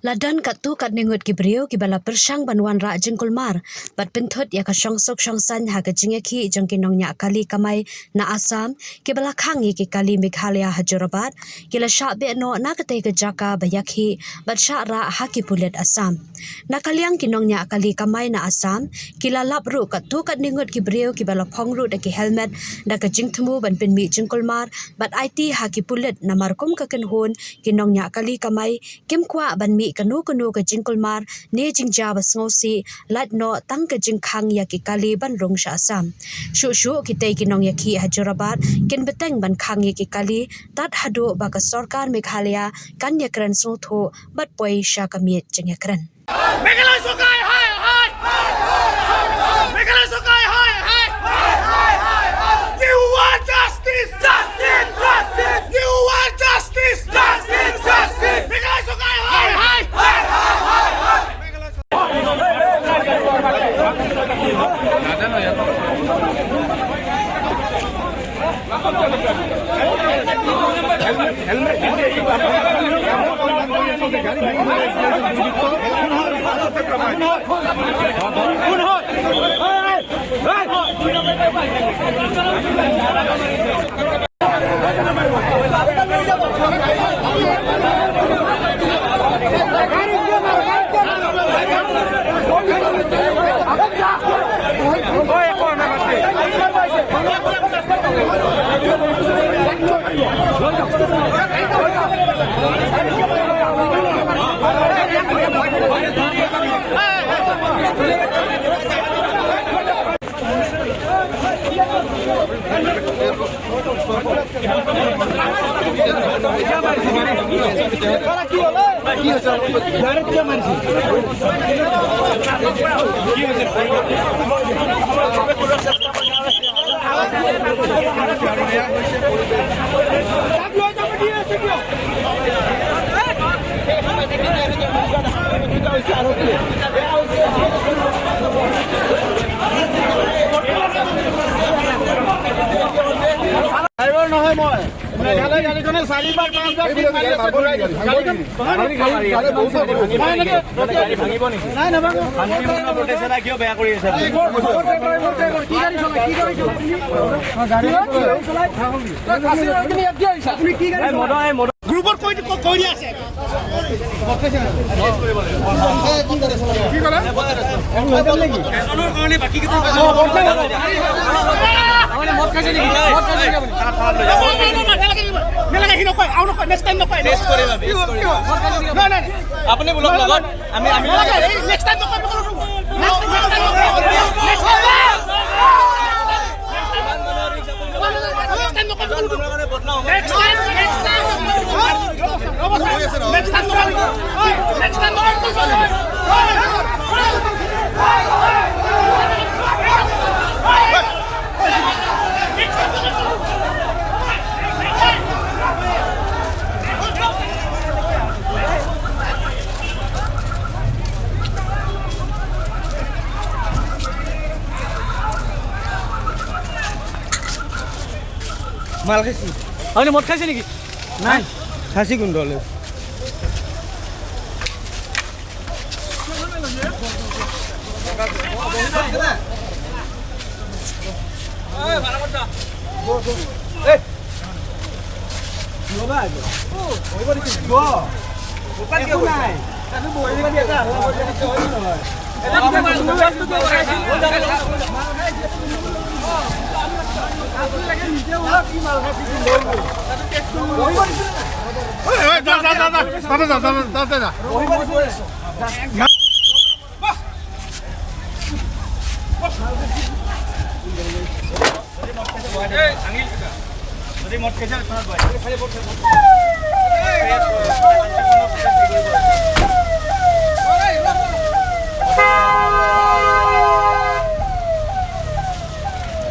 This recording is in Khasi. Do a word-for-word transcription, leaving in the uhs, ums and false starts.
La don katto katne ngut ki briew kiba la pyrshang ban wanrah jingkulmar bad pynthut ïa ka shongsuk shongsaiñ ha ka jingïakhih jong ki nongñiah kali kamai na Assam kiba la khang ïa ki kali Meghalaya ha Jorabat, ki la shah beh noh na katei ka jaka ba ïakhih bad shah rah ha ki pulit Assam. Na ka liang ki nongñiah kali kamai na Assam, ki la lap ruh katto katne ngut ki briew kiba la phong ruh da ki helmet da ka jingthmu ban pynmih jingkulmar bad aiti ha ki pulit, namar kum ka kynhun, ki nongñiah kali kamai kim kwah ban mih kano kano ka jingkulmar ne jingjia ba sngewsih, lait noh tang ka jingkhang ïa ki kali ban rung sha Assam. Shuh shuh kitei ki nongïakhih ha Jorabat kin bteng ban khang ïa ki kali tad haduh ba ka sorkar Meghalaya kan ïakren sngewthuh bad poi sha ka miej jingïakren. Meghalaya Sorkar, hai, hai! Meghalaya Sorkar, hai, hai! We want justice! Justice! Justice! We want justice! Justice! Justice! Meghalaya Sorkar, hai, hai! ড্ৰাইভাৰ নহয় মই। মেঘালয় গাড়ীখনে চাৰিবাৰ, পাঁচবাৰ ফিট মাৰি আছে ঘূৰাই দিছে। গাড়ীখন মই এনেকে ৰখিয়াই দিছোঁ। নাই, নাভাঙো। শান্তিপূৰ্ণ প্ৰটেষ্ট এটা কিয় বেয়া কৰি আছে আপুনি? মোৰ ড্ৰাইভাৰ, মোৰ ড্ৰাইভাৰ। কি গাড়ী চলাই? কি গাড়ী চলাই? গাড়ী চলাই? তই খাচী হৈ কিনে ইয়াত কিয় আহিছা? আপুনি কি গাড়ী চলাই? গ্ৰুপত কৈ দি-, কৈ দিয়া আছে। কি ক'লে? এজনৰ কাৰণে বাকীকেইটা মদ খাইছে নেকি? মদ খাইছে নেকি আপুনি? নালাগে, নালাগে, সি নকয়, আৰু নকয়, নেক্সট টাইম নকয়। টেষ্ট কৰিবা, টেষ্ট কৰিবা। নাই, নাই, নাই। আপুনি বলক লগত, আমি, আমি নালাগে, এই নেক্সট টাইম নকয়, নকয়, নকয়। নেক্সট টাইম, নেক্সট টাইম নকয়। নেক্সট টাইম নকয়। মাল খাইছে। আপুনি মদ খাইছে নেকি? নাই। খাচী গোন্ধ ওলাইছে।